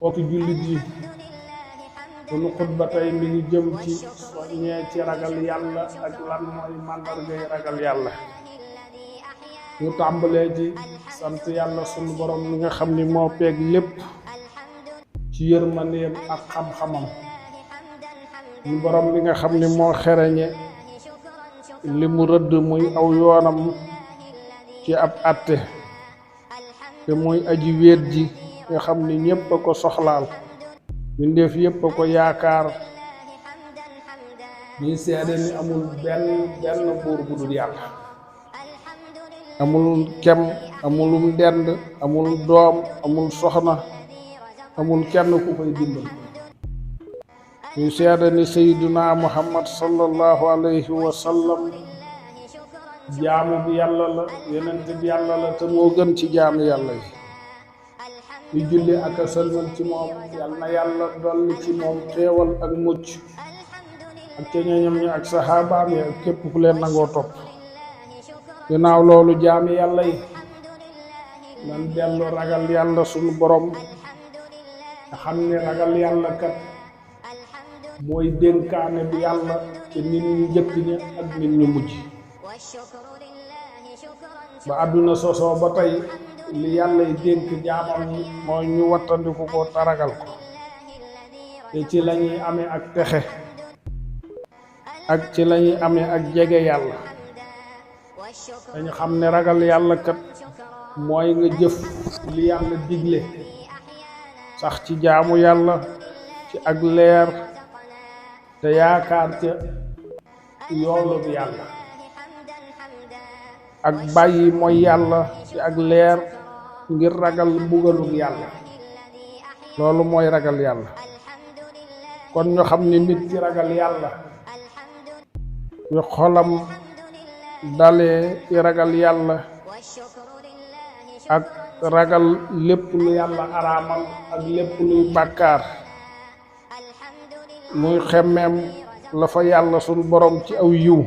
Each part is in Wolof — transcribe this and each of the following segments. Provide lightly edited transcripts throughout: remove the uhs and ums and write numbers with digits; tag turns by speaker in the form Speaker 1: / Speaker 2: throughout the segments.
Speaker 1: mbokki jullit yi sunu xutba tey mi ngi jëm ci soññee ci ragal yàlla ak lan mooy màndargay ragal yàlla. ñu tàmbalee ci sant yàlla sunu borom mi nga xam ni moo peeg lépp ci yërmandeem ak xam-xamam. sunu borom mi nga xam ni moo xereñe li mu rëdd muy aw yoonam ci ab àtte te muy aji wéet ji nga xam ni ñépp a ko soxlaal mbindeef yépp a ko yaakaar. ñuy seede ni amul benn buur bu dul yàlla, amul kem, amulum dend, amul doom, amul soxna, amul kenn ku koy dimbal. ñuy seede ni sayyiduna muhammad sallallahu alayhi wa sallam jaamu bi yàlla la, yonent bi yàlla la, te moo gën ci jaamu yàlla yi. ñu julli ak a sëlmal ci moom, yal na yàlla dolli ci moom xéewal ak mucc ak ca ñoñam ñi ak saxaabaam yi ak képp ku leen nangoo topp. ginnaaw loolu jaami yàlla yi nan dellu ragal yàlla sunu borom nga xam ne ragal yàlla kat mooy dénkaane bi yàlla ci nit ñu njëkk ñi ak nit ñu mujj. ba àdduna sosoo ba tey li yàlla yi dénk jaamam ñi mooy ñu wattandiku ko taragal ko, te ci lañuy amee ak texe ak ci lañuy amee ak jege yàlla. dañu xam ne ragal yàlla kat mooy nga jëf li yàlla digle, sax ci jaamu yàlla ci ak leer te yaakaar ca yoolu bi yàlla, ak bàyyi mooy yàlla ci ak leer ngir ragal mbugalug yàlla. loolu mooy ragal yàlla. kon ñu xam ni nit ci ragal yàlla yu xolam dalee ci ragal yàlla ak ragal lépp lu yàlla araamal ak lépp luy bàkkaar, muy xemmeem la fa yàlla sunu borom ci aw yiw,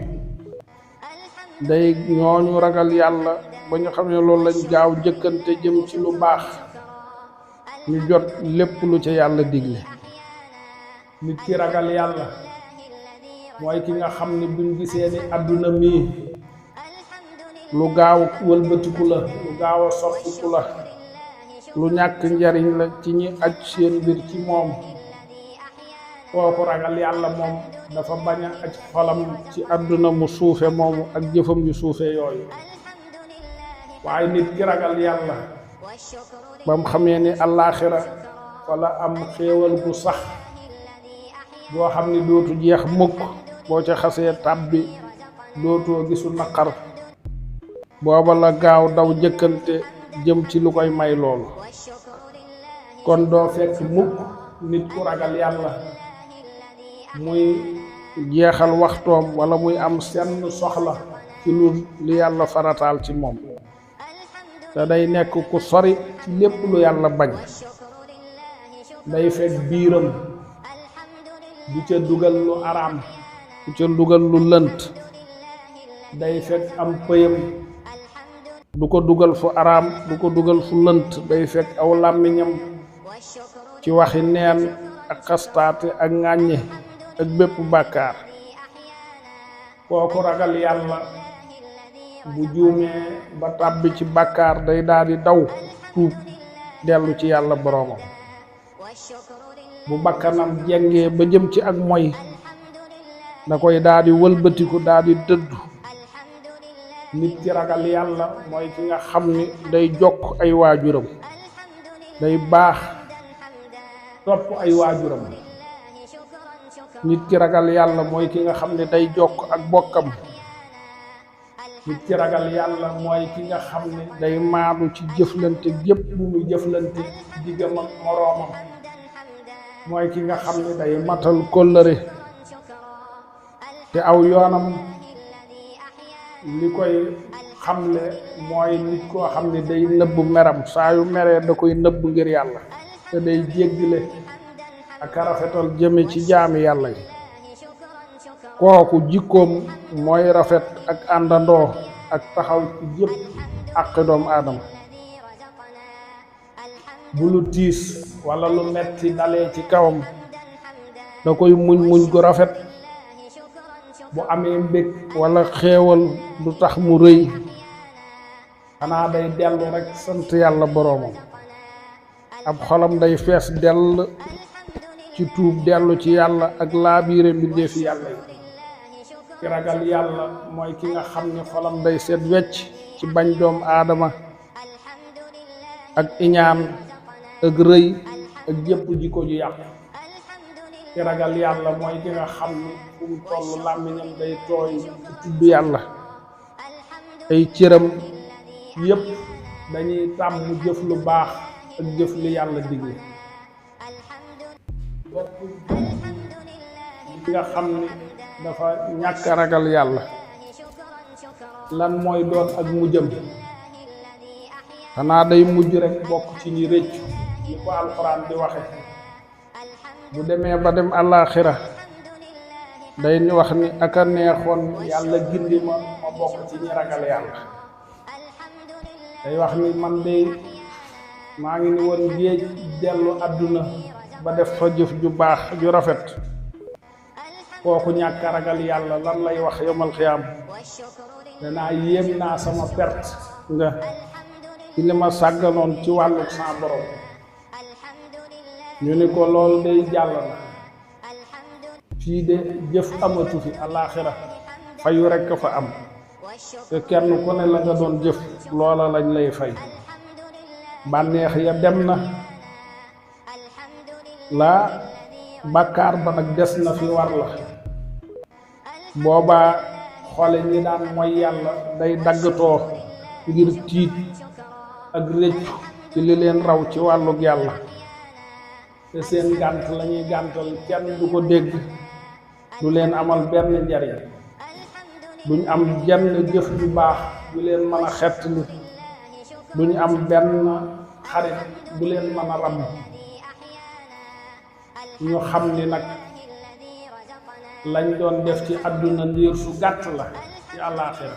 Speaker 1: day ñooñu ragal yàlla ba ñu xam ne loolu lañ gaaw jëkkante jëm ci lu baax, ñu jot lépp lu ca yàlla digle. nit ki ragal yàlla mooy ki nga xam ne buñ gisee ni àdduna mii lu gaaw wëlbatiku la, lu gaaw a soppiku la, lu ñàkk njariñ la ci ñi aj seen mbir ci moom, kooku ragal yàlla moom dafa bañ a aj xolam ci àdduna mu suufe moomu ak jëfam yu suufe yooyu. waaye nit ki ragal yàlla bam xamee ni àllaaxira wala am xéewal gu sax boo xam ni dootu jeex mukk, boo ca xasee tàbbi dootoo gisu naqar, booba la gaaw daw jëkkante jëm ci lu koy may loolu. kon doo fekk mukk nit ku ragal yàlla muy jeexal waxtoom wala muy am senn soxla ci lu yàlla farataal ci moom, te day nekk ku sori ci lépp lu yàlla bañ. day fekk biiram du ca dugal lu araam, du ca dugal lu lënt. day fekk am pëyam du ko dugal fu araam, du ko dugal fu lënt. day fekk aw làmmiñam ci waxi neen ak xastaate ak ŋàññe ak bépp bàkkaar. kooku ragal yàlla bu juumee ba tàbbi ci bàkkaar day daldi daw tuub dellu ci yàlla boroomam. bu bakkanam jengee ba jëm ci ak moy da koy daldi wëlbatiku daldi dëddu. nit ki ragal yàlla mooy ki nga xam ni day jokk ay waajuram, day baax topp ay waajuram. nit ki ragal yàlla mooy ki nga xam ne day jokk ak bokkam. nit ki ragal yàlla mooy ki nga xam ne day maadu ci jëflante gépp bu muy jëflante diggam ak moroomam. mooy ki nga xam ne day matal kóllëre, te aw yoonam li koy xamle mooy nit koo xam ne day nëbb meram. saa yu meree da koy nëbb ngir yàlla, te day jéggile ak rafetal jëme ci jaami yàlla yi. kooku jikkoom mooy rafet ak àndandoo ak taxaw ci jëpp àqi doomu aadama. bu lu tiis wala lu metti dalee ci kawam da koy muñ gu rafet. bu amee mbég wala xéewal du tax mu rëy xanaa day dellu rek sant yàlla boroomam. ab xolam day fees dell ci tuub dellu ci yàlla ak laabiire mbindeefi yàlla yi. ki ragal yàlla mooy ki nga xam ne xolam day set wecc ci bañ doom aadama ak iñaan ak rëy ak jëpp jikko ju yàq. ki ragal yàlla mooy ki nga xam ne fu mu toll làmmiñam day tooy ci tudd yàlla. ay cëram yépp dañuy tàmm jëf lu baax ak jëf li yàlla digle. ki nga xam ne dafa ñàkk ragal yàlla lan mooy doon ak mujjam xanaa day mujj rek bokk ci ñi rëccu ni ko alxuraan di waxe. bu demee ba dem àllaaxira day ni wax ni aka neexoon yàlla gindi ma bokk ci ñi ragal yàlla. day wax ni man de maa ngi ni woon géej dellu àdduna ba def fa jëf ju baax ju rafet. kooku ñàkk ragal yàlla lan lay wax yomal xiyaam danaa yéem naa sama perte nga ci li ma sàgganoon ci wàllu sa borom. ñu ni ko lool day jàll na fii de jëf amatu fi àllaaxira fayu rekk fa am te kenn ku ne la nga doon jëf loola lañ lay fay. bànneex ya dem na la bàkkaar ba nag des na fi war la. boobaa xole ñi daan mooy yàlla day daggatoo ngir tiit ak rëccu ci li leen raw ci wàllug yàlla. te seen gànt lañuy gàntal kenn du ko dégg du leen amal benn njariñ. duñ am jenn jëf ju baax bu leen mën a xettali. duñ am benn xarit bu leen mën a ramm. ñu xam ni nag lañ doon def ci àdduna ndiir su gàtt la ci àllaaxira.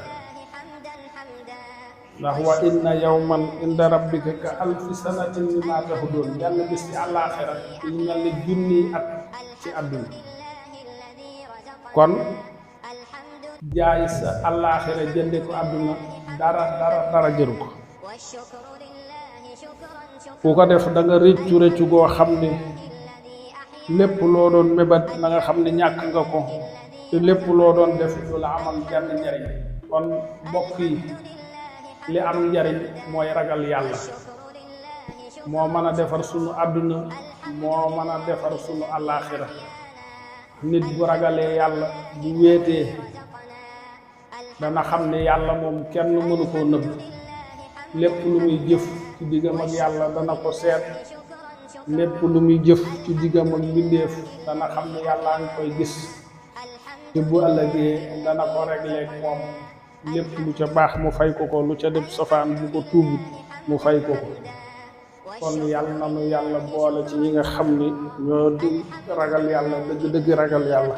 Speaker 1: ndax wa inna yawman inda rabbika ka alfi sanatin mimma ta'udun. benn bis ci àllaaxira ñu mel ni junniy at ci àdduna. kon jaay sa àllaaxira jënde ko àdduna dara jëru ko. ku ko def da nga rëccu goo xam ne lépp loo doon mébat na nga xam ne ñàkk nga ko te lépp loo doon def du la amal benn njariñ. kon mbokk yi li am njariñ mooy ragal yàlla. moo mën a defar sunu àdduna moo mën a defar sunu àllaaxira. nit bu ragalee yàlla bu wéetee dana xam ne yàlla moom kenn mënu koo nëbb. lépp lu muy jëf ci diggam ak yàlla dana ko seet. lépp lu muy jëf ci diggam ak mbindeef dana xam ne yàllaa ngi koy gis. te bu ëllëgee dana ko régler moom. lépp lu ca baax mu fay ko ko, lu ca def safaan bu ko tuubut mu fay ko ko. kon yàlla na nu yàlla boole ci ñi nga xam ni ñoo di ragal yàlla dëgg ragal yàlla.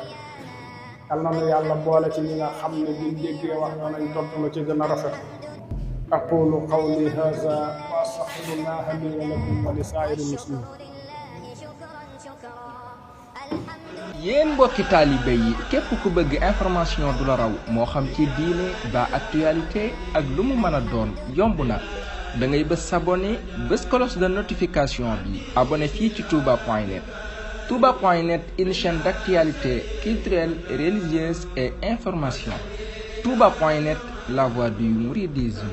Speaker 1: yàlla na nu yàlla boole ci ñi nga xam ne buñ déggee wax nañ topp la ci gën a rafet. aqulu qawli hadha wa astaghfirullaha li wa lakum wa li saa'iri muslimin.
Speaker 2: yéen mbokki taalibe yi képp ku bëgg information du la raw moo xam ci diine ba actualité ak lu mu mën a doon yomb na da ngay bës s'abonner bës cloche de notification bi abonné fii ci touba.net. touba.net, une chaîne d'actualité culturelle, religieuse et information. touba.net, la voix du mouridisme.